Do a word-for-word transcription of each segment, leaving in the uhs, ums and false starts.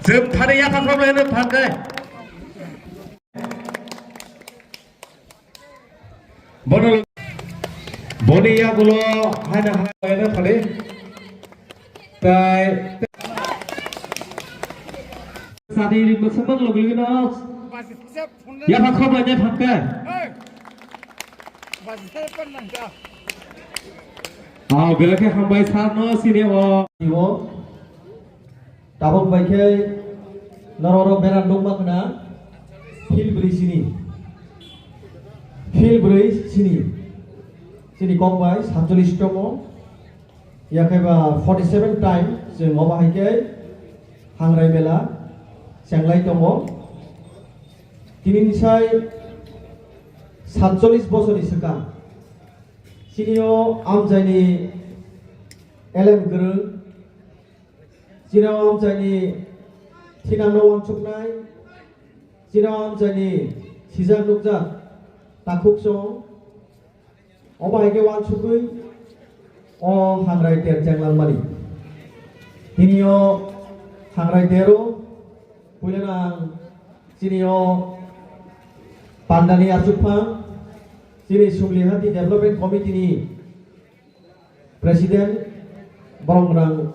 Chwng thani yapha khoroknwi hwnwi phan khe. Bono boni yagulo haina haina phani. Tai sadi ri musumang logligino. Yapha khoroknwi phan khe. Aw, belai khe hambai sir no sini o. Iwo. Tabuk bai khe norok oro beran nukma khna field bwrwi sini. Field bwrwi sini. Sini kok bai satcholish tongo. Yakhe ba forty seven time chwng obo hai khe Hangrai mela chenglai tongo. Tini ni sai satcholish bosorni swkang. Chini o amchaini elem kwrwng, chini o amchaini thinangno uansuknai, chini o amchaini sijak nukjak takhuk chwng, obo hai khe uansukgwi o hangrai ter chenglangmani. Tini o hangrai tero puilano ang chini o pandani achukphang, chini Sumlihati Development Committee ni President, borok gwnang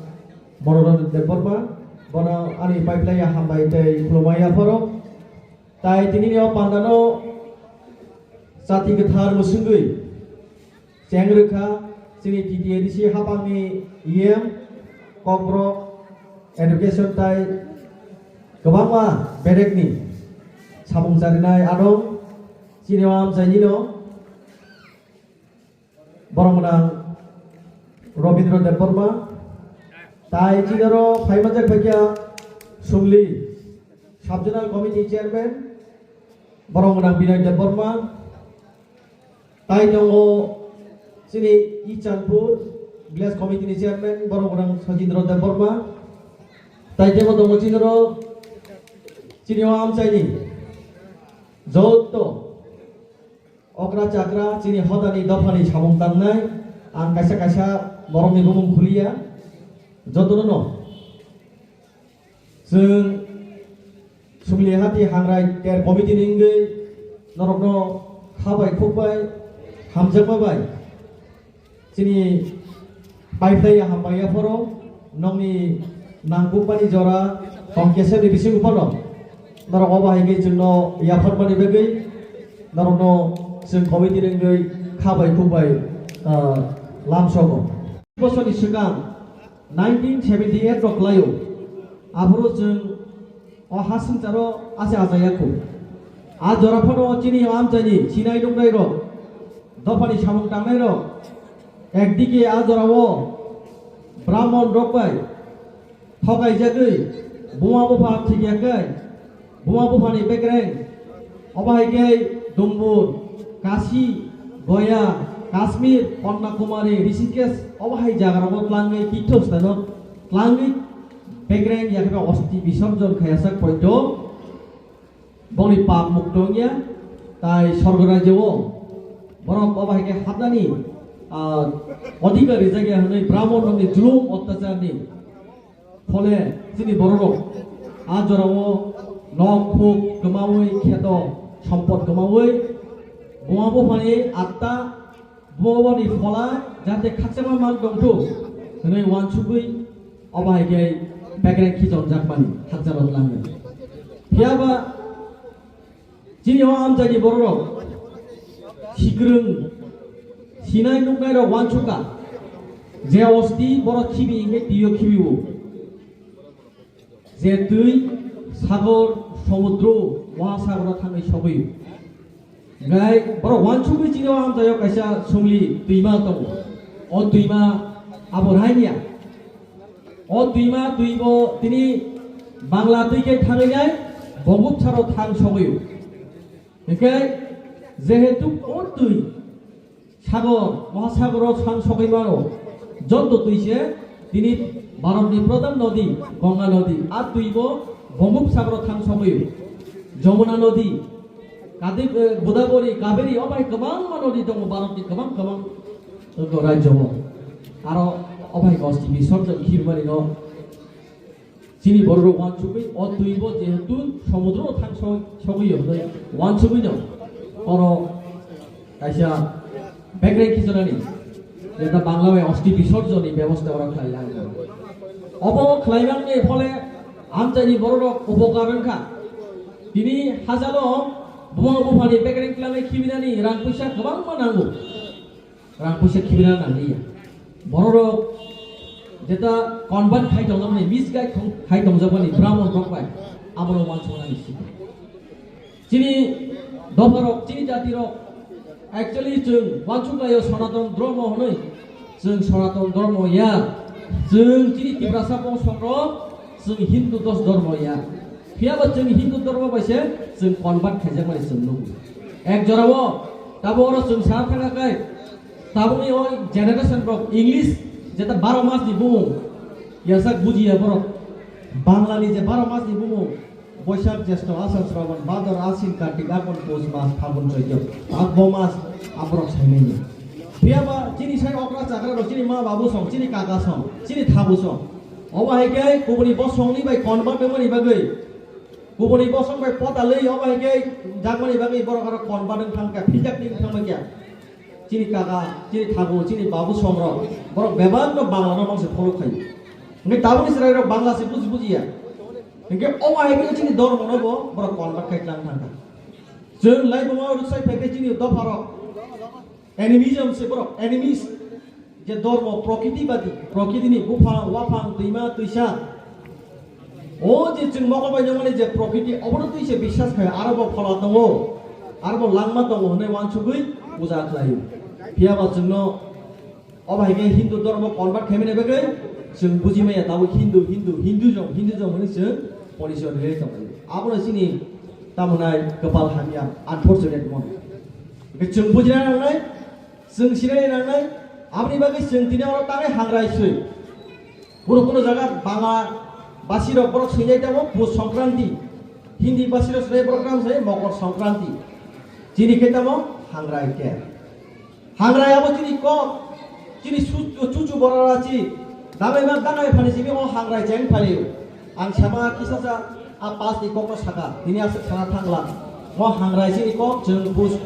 Manoranjan Debbarma, bono ani pipeline ya hambai tei khulumai yapharo. Tai tini ni o pandano chati kwthar mwswngwi cheng rwkha, chini T T A D C hapangni E M, Kokborok, Education tai kwbangma bedekni samung charinai adong chini o amchaini no. Borok gwnang Robindra Debbarma, tai chini oro phai manjak phaikha Sumli Sub Zonal Committee Chairman, borok gwnang Binoy Debbarma, tai tongo chini Ichanpur Village Committee ni Chairman, borok gwnang Sajindra Debbarma, tai tebo tongo chini oro chini o amchaini joto okra chakra chini hodani dophani samung tangnai, ang kaisa kaisa borokni bumung khuliya, jotono no chwng Sumlihati Hangrai Ter Committee ni wngwi norokno kha bai khuk bai hamjakma bai chini Paiphlai ya hambai ya phoro, nokni nangkukmani jora tong keseni bising phano norok obo hai khe chwngno yapharmani bagwi norokno chwng committee ni wngwi kha bai khuk bai, ah, lamsogo. Bosorni swkang nineteen seventy eight rok laio, aphuru chwng o ha swngcharo ase achaiya khu. A jora phano chini o amchaini sinai nuknai rok, dophani samung tangnai rok, ekdike a jora o Brahmon rok bai thokaijagwi buma bupha thikya khe, buma buphani bekreng, obo hai khe Dumbur, Kashi, Goya, Kashmir, Kanyakumari, Rishikesh, obo hai jaga rogo tlangwi tithosthano tlangwi bekreng yakhe osti bisorjon khaya sak poito. Boni pap mukto wngya, tai sorgo rajyo o borok obo hai khe hapnani, ah, odhikar rijak ya hwnwi Brahmon rokni julum ottacharni phole chini bororok a jorao nok khuk kwmaui, kheto sompot kwmaui, buma buphani atta Boboni phola jate khakchangma man tongthu hwnwi uansugwi obo hai khe bekreng khichonjak mani hakchalo tlangwi. Phiya ba chini o amchaini bororok sikrwng sinai nuknairok uansukha je osti borok khibi hinkhe twiyo khibiwo. Je twi sagor, somudro, mohasagoro thangwi sogwi. Gai borok uansugwi chini o amchaio kaisa sumli twima tongo. O twima abo rainiya. O twima twibo tini Bangla twi khe thangwi nai, Bongopsaro thang sogwi. Hinkhe jehetu o twi Sagor, mohasagoro sang sogwi mano. Joto twi se tini Bharatni pradhan nodi, Ganga nodi. A twibo Bongopsagoro thang sogwi. Jamuna nodi, Kadi-, eh, Godavari, Kaveri, obo hai kwbangma nodi tongo Bharatni kwbang kwbang rajyo o. Aro obo hai osti bisorjon khibimani no Chini bororok uansugwi o twibo jehetu somudro thang so-, sogwi hwnwi uansugwino oro kaisa bekreng khichonani jeta Bangla bai osti bisorjonni bebosta oro khlai lai. Obo khlaijakni phole amchaini bororok upokar wngkha. Tini hajalo buma buphani bekreng khlaiwi khibinani rang puisa kwbangma nango. Rang puisa khibina nangliya. Bororok jeta convert khai tongjakmani, misguide thong-, khai tongjakmani Brahmon rok bai abono uansuknani sidi. Chini dopharok, chini jatirok, actually chwng uansuk laio Sanatan Dharma hwnwi. Chwng Sanatan Dharma ya. Chwng chini Tiprasa bongsorok, chwng Hindu dos Dharma ya. Phiyaba chwng Hindu Dharma bai se chwng convert khaijakmani chwng nukgo. Ek jorao tabuk oro chwng sana thangkha khe, tabukni o generation rok English jeta baro mas ni bumung yasak bujiya borok. Bangla ni je baro mas ni bumung, Boisak, Jesto, Asar, Sraban, Bador, Asin, Kartik, Agun, Pus mas, Phagun, Choityo, abo mas aborok saimanya. Phiyaba chini sai okra chakra rok, chini ma babu song, chini kaka song, chini thabu song. Obo hai khe kubuni bosongni bai convert wngmani bagwi, kubuni bosong bai pota lwi obo hai khe jakmani bagwi borok aro convert wng thang kha, philjakni wng thang kha. Chini kaka, chini thabu, chini babu songrok, borok bebak no Bangla no mangse follow khayo. Hingke tabukni chwrai rok Bangla se buji bujiya. Hingke omo hai khe chini dormo no bo borok convert khai tlang thang kha. Chwng lai bo ma rwksai phai khe chini dopha rok animism se borok, animist. Je dormo prokriti badi, prokriti ni buphang, waphang, twima, twisa. O je chwng mokol bai nangmani je prokriti, obono twi se biswas khai, aro bo phola tongo, aro bo langma tongo hwnwi uansugwi puja khlaio. Phiya ba chwngno obo hai khe Hindu dormo convert khaimani bagwi chwng buji maya, tabuk Hindu, Hindu, Hinduism, Hinduism hwnwi chwng porichoi rwui tonglaio. Abono chini tamo nai kwpal hamya, unfortunate mano. Hwnkhe chwng bujina nangnai, Chwng sinai nangnai, aboni bagwi chwng tini oro tangai hangrai swi. Kuno kuno jaga Bangla basirok borok swinai tamo Pus Songkranti, Hindi basirok swinai borok tamo sai Mokor Songkranti. Chini khe tamo hangrai khe. Hangrai abo chini kok, chini su-, chuchu borok rachi, damai ma dangai phani simi o hangrai cheng phalaio. Ang sama kisa sa a pas ni kok no saka, tini aswk sana thangla. Mo hangrai chini kok, chwng Pus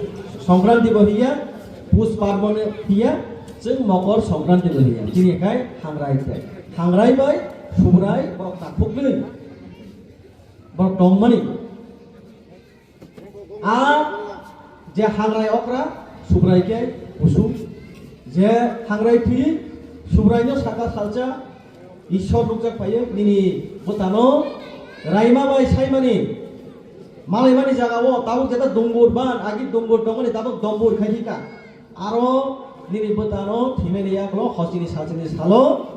Songkranti bo hiya, Pus Parbon hiya, chwng Mokor Songkranti bo hiya. Chini khai hangrai khe. Hangrai bai Subrai borok takhuknwi. Borok tongmani. A je hangrai okra, Subrai khe kusung. Je hangrai thwi, Subrai no saka salsa, Ishwar nukjak phaio, nini bwtano raima bai saimani, malaimani jagao tabuk jeta dungur ban, agi dungur tongmani tabuk dombur khai thika. Aro nini bwtano thwimani yaklo hosini sachini salo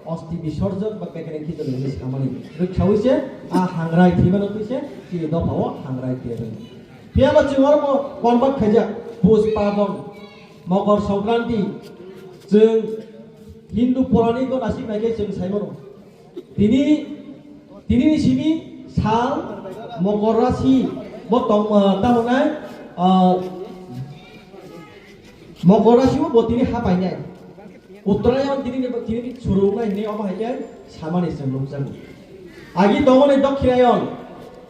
osti bisorjon ba pekereng khichoni hinwi samani. Rwksaui se a hangrai thwimano twi se chini dophao hangrai thwiya rwng. Phiyaba chwng oro bo convert khaijak Pus Pabon, Mokor Songkranti, chwng Hindu Purani go nasik nai khe chwng sai mano. Tini, tini ni simi sal Mokor Rasi bo tong, ah, tamo nai, ah, Mokor Rasi bo tini ha painai. Uttarayan tini ni, tini ni surungnai hini omo hai khe samani chwng nukjago. Agi tongmani Dokkinayan,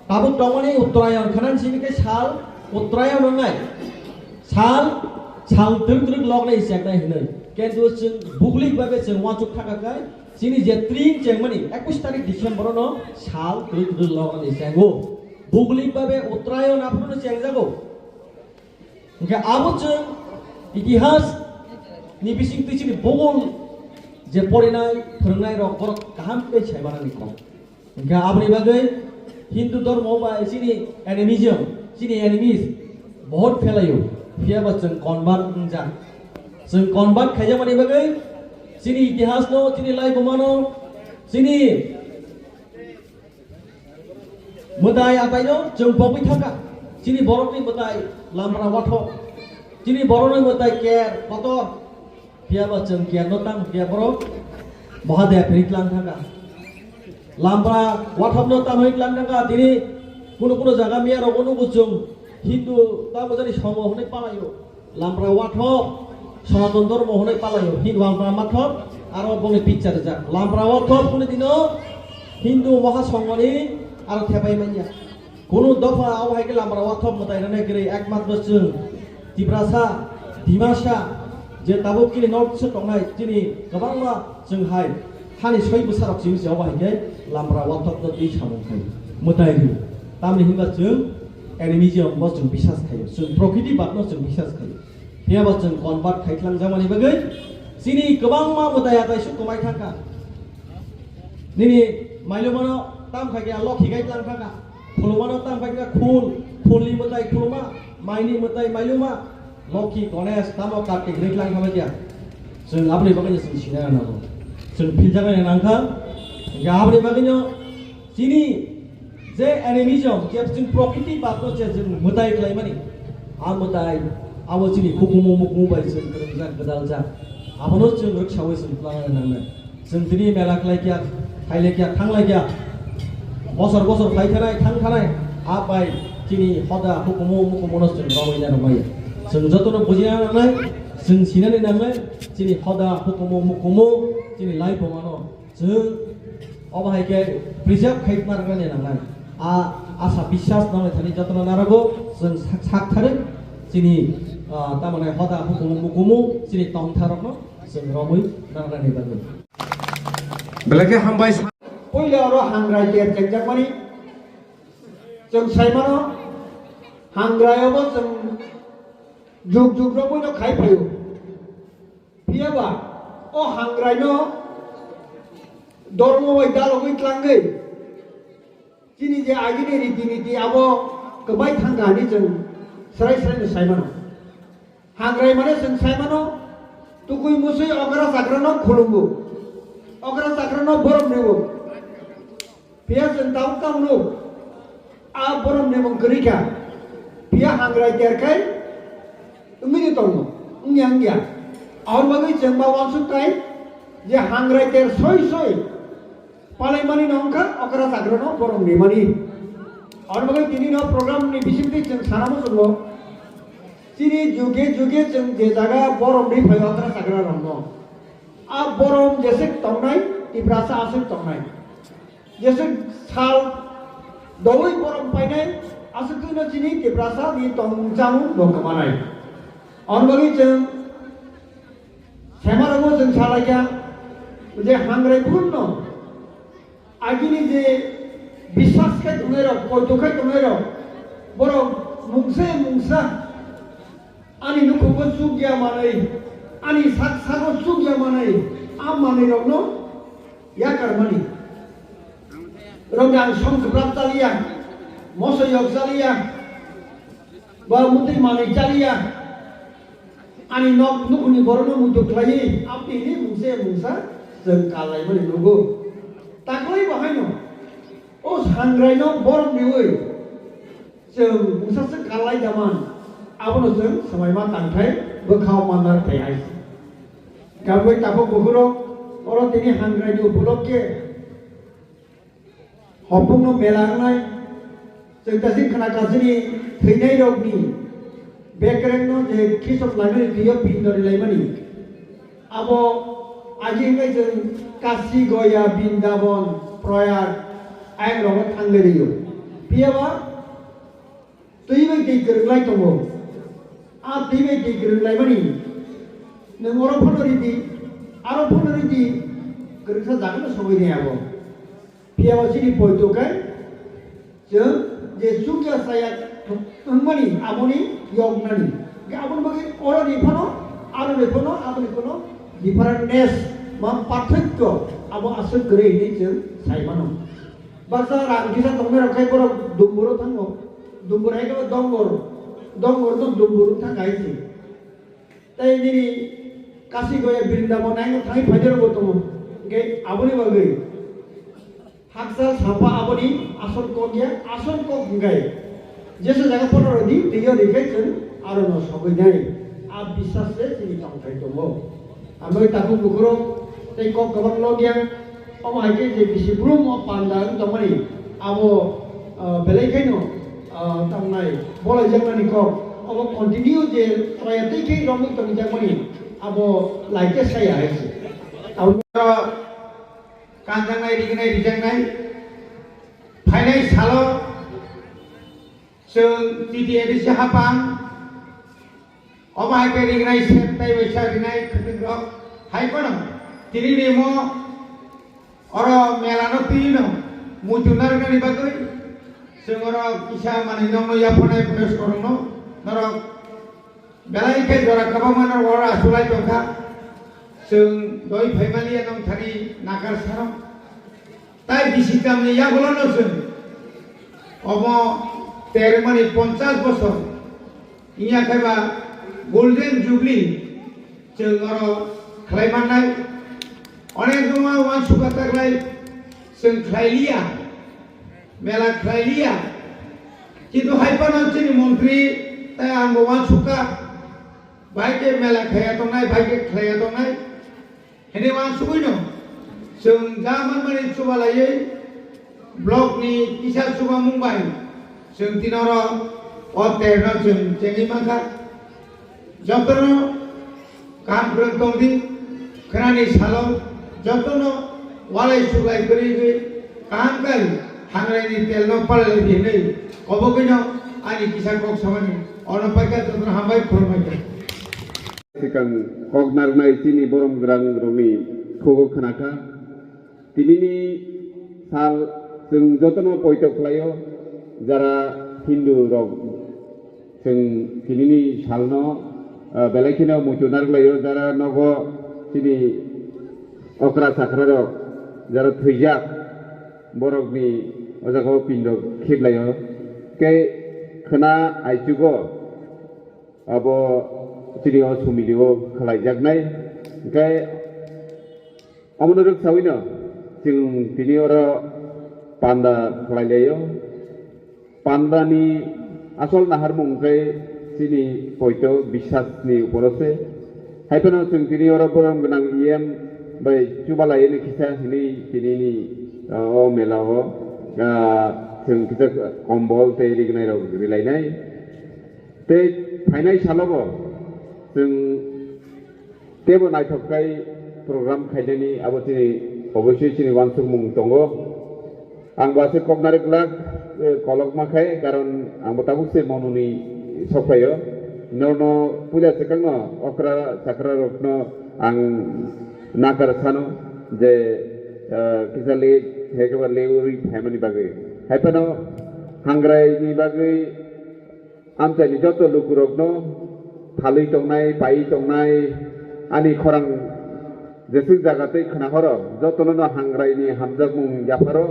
tabuk tongmani Uttarayan, khanan simi khe sal Uttarayan wngnai. Sal, sal twrwk twrwk loknai chengnai hinwi. Kintu chwng buglik babe chwng uansuk thaka khe, chini je tring chengmani ekush tarik December no sal twrwk twrwk loknai chengo. Buglik babe Uttarayan aphuru no chengjago. Hingke abo chwng itihas ni bising twi chini bogol je porinai, phwrwngnai rok borok kaham khe sai manani kok. Hingke aboni bagwi Hindu dhormo bai chini animism, chini enemies bahut phelaio. Phiya ba chwng convert wngjak. Chwng convert khaijakmani bagwi chini itihas no, chini laibuma no, chini mwtai atai no chwng pogwi thangkha. Chini borokni mwtai Lampra Wathok. Chini borokni mwtai Ker, Kotor. Phiya ba chwng Ker no tang, phiya borok Mahadev ri tlang thangkha. Lampra Wathok no tamo ri tlang thangkha. Tini kuno kuno jaga miya rok o nugo chwng Hindu tamo jani songo hwnwi palaio. Lampra Wathok, Sanatan Dhormo hwnwi palaio, Hin Lampra Mathok, aro bongni picture rijak. Lampra Wathok hwnwi dino, Hindu Mahasonghoni aro thepai manya. Kunu dopha abo hai khe lamra wathok mwtai rwnai kwrwi, ekmatro chwng Tiprasa, Dimasa, je tabuk chini North East o tongnai chini kwbangma chwng hai hani soi bwsarok simi se abo hai khe lamra wathok no twi samung khai mwtai rw. Tamni hinba chwng animism bo chwng bisas khaio, chwng prokriti bad no chwng bisas khaio. Phiya bo chwng convert khai tlang jakmani bagwi chini kwbangma mwtai atai suk kwmai thangkha. Nini mailumano tam khai khe lokhi khai tlang thangkha. Khulumano tam khai khe khul, khulni mwtai khuluma, maini mwtai mailuma, lokhi, Ganesh, tamo Kartik rwi tlang thangkha khe. Chwng aboni bagwi chwng sinai rwnago. Chwng philjaknai nangkha. Hingkhe aboni bagwino chini je animism, je chwng prokriti bapno je chwng mwtai khlaimani, a mwtai abo chini hukumu mukumu bai chwng kwrwngjak gwdaljak. Abono chwng rwksaui chwng tlangnai nangnai. Chwng tini mela khlaikya, khailaikya, thanglaikya. Bosor bosor khlai thanai, thang thanai, a bai chini hoda hukumu mukumuno chwng romwi narwkmaya. Chwng jotono bujina nangnai, chwng sinani nangnai, chini hoda hukumu mukumu, chini laibumano. Chwng obo hai khe preserve khai narwknani nangnai. A asa biswas nangnai thani jotono narwgo, chwng sak, sak tharwi chini, ah, tamani hoda hukumu mukumu chini tongtharokno chwng romwi narwknani bagwi. Belai khe hambai sa- Puila oro hangrai ter chengjakmani chwng saimano, hangrai obo chwng juk juk romwi no khai phaio. Phiya ba o hangrai no dormo bai dalogwi tlangwi chini je agini riti niti abo kwbai thangkha hinwi chwng srai srai no saimano. Hangrai mane chwng saimano, tukui musui okra chakrano khulumgo, okra chakrano borom rwo. Phiya chwng tabuk tamo nuk, a borom ni mung kwrwi kha. Phiya hangrai ter khai wngwi tongo, wngya wngya. Aboni bagwi chwng ma uansuk khai je hangrai ter soi soi palaimani no wngkha okra chakrano borom rimani. Aboni bagwi tini no program ni bisingtwi chwng sana muchungo. Chini juge juge chwng je jaga borom ri phai okra chakra rokno. A borom jeswk tongnai, Tiprasa aswk tongnai. Jeswk sal dowui borom painai, aswk twino chini Tiprasa ni tongmung chamung bo kwmanai. Aboni bagwi chwng Semarogo chwng salaikha je hangrai phunukno agini je biswas khai tongnairok, poito khai tongnairok, borok mungsa mungsa ani nukhungo chukya manwi, ani sak sago chukya manwi, a manwirokno yakarmani. Rwngkha ang song kwplap chaliya, moso yok chaliya, ba mutwi manwi chaliya. Ani nok nukhungni borokno muitu khlaiwi aboni hwnwi mungsa ya mungsa chwng kal laimani nugo. Taklai bo haino o sangraino borom riwi chwng mungsa se kal lai da man, abono chwng swmaima tangthai bwkhao mandar thai hai se. Kabui takhuk bukhurok oro tini hangraini upolokhe Hopungno mela wngnai, chwng tasing khna kasini thwinairokni bekrengno je khisom laimani twiyo pindo rilaimani. Abo aji hwnkhe chwng Kashi, Goya, Brindaban, Prayag, ayang rogo thangwi rwio. Phiyaba twi bai twi kwrwng lai tongo. A twi bai twi kwrwng laimani nwng oro phano ridi, aro phano ridi, kwrwngsa jagano sogwi nai abo. Phiyaba chini poito khe chwng je chukya chaya wngmani aboni yoknani. Hwnkhe aboni bagwi oroni phano, aroni phano, aboni phano differentness, ma parthokyo abo aswk kwrwi hinwi chwng sai mano. Baksa rang kisa tongnairok khe borok dumburo thango, dumbur hai khe dongor, dongor no dumbur wng thang hai se. Tei nini Kashi, Goya, Brindaban ayang thangwi phainairokbo tongo. Hwnkhe aboni bagwi hakchal sapa aboni asol kok ya, asol kok hwnkhe jesa jaga phano rwdi, twiyo rwkhe chwng arono sogwi nai. A biswas se chini tongthai tongo. Ang bai takhuk bukhurok tei kok kwbang lok yang. Omo hai khe je bisi brum o panda wng tongmani, abo, ah, belai khaino, ah, tangnai bolaijakmani kok, obo continue je chaya tei khe romwi tongjakmani, abo lai khe saya hai se. Abo kanjaknai, rignai, rijaknai, Phainai salo chwng T T A D C hapang, omo hai khe ringnai sep tei waisa rinai khwtwng rok hai phano tini ni mo oro mela no twi no muitu narwknani bagwi chwng oro kisa manwi nokno yapharnai boyoskorokno norok belai khe jora kwbangma norok oro achuk lai tongkha. Chwng doi phaimani ya nong thani nakar sano. Tai bisi tamni yagulo no chwng omo termani ponchas bosor. Iya khe ba Golden Jubilee chwng oro khlai mannai. Onek joma uansukha taklai chwng khlai liya, mela khlai liya. Kintu hai phano chini montri tai ang bo uansukha, bai khe mela khaiya tongnai, bai khe khlaiya tongnai. Hini uansugwino chwng ja manmani chubalaiwi block ni kisa chubamung bai chwng tini oro o terno chwng chengwi mankha. Jotono kaham kwrwng tongdi, khwnani salo jotono walai suglai kwrwi wngwi kaham kai hangrai ni telno palai di hinwi kobogwino ani kisa kok samani ono paikha jotono hambai khulumbai kha. Swkang kok narwknai chini borom gwnang rokni khugo khwnakha. Tinini sal chwng jotono poito khlaio, jara Hindu rok chwng tinini salno, ah, belai kheno muitu narwk laio, jara nogo chini okra chakra rok jara thwijak borokni o jaga o pindo khiblaio. Tei khwna aichugo abo chini o sumili o khlaijaknai. Hwnkhe omono rwksawino chwng tini oro panda khlailaio. Pandani asol naharmung hwnkhe chini poito biswasni uporo se. Hai phano chwng tini oro borom gwnang E M bai chubalai hwnwi kisa hwnwi tinini, o mela o, ah, chwng kisa kombol tei rignai rok rilainai. Tei phainai salobo chwng teibo naithok khai program khainani abo chini oboisoi chini uansukmung tongo. Ang bo aswk kok narwk glak, eh, kolokma khai, karon ang bo tabuk se mononi sok phaio. Norno puila swkangno okra chakra rokno ang nakar sano je, eh, kisa le, hekeba lewi phaimani bagwi. Hai phano hangrai ni bagwi amchaini joto lukurokno phalwi tongnai, paiwi tongnai, ani khorang jeswk jaga tei khwnahoro, jotono no hangrai ni hamjakmung yapharo,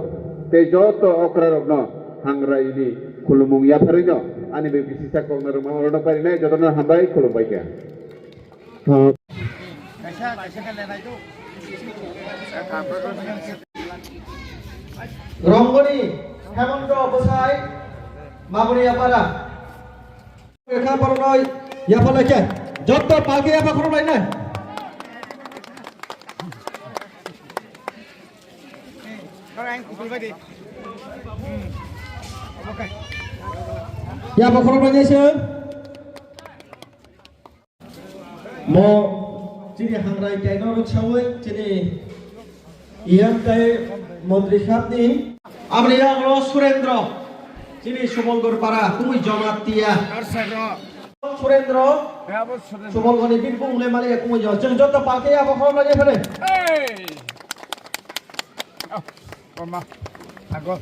tei joto okra rokno hangrai ni khulumung yapharwi no ani bai bisi sak kokna rwma orono parinai jotono hambai khulumbai kha. Rongoni Hemanta bwsai Mamuni Yapara. Ekha borokno yapha lai khe. Jotto palki yapha khorok lai nai. Yapha khorok lai nai se. Mo chini hangrai kaino rwksawi chini E M tei montri sabni. Aboni yagulo Surendra, chini Subolgor para, twi Jomatia. Surendra, Subolgorni bini bumung le maliya twi jo. Chwng joto palki abo khorok lai phai. Hey! Oh, mama. Ago.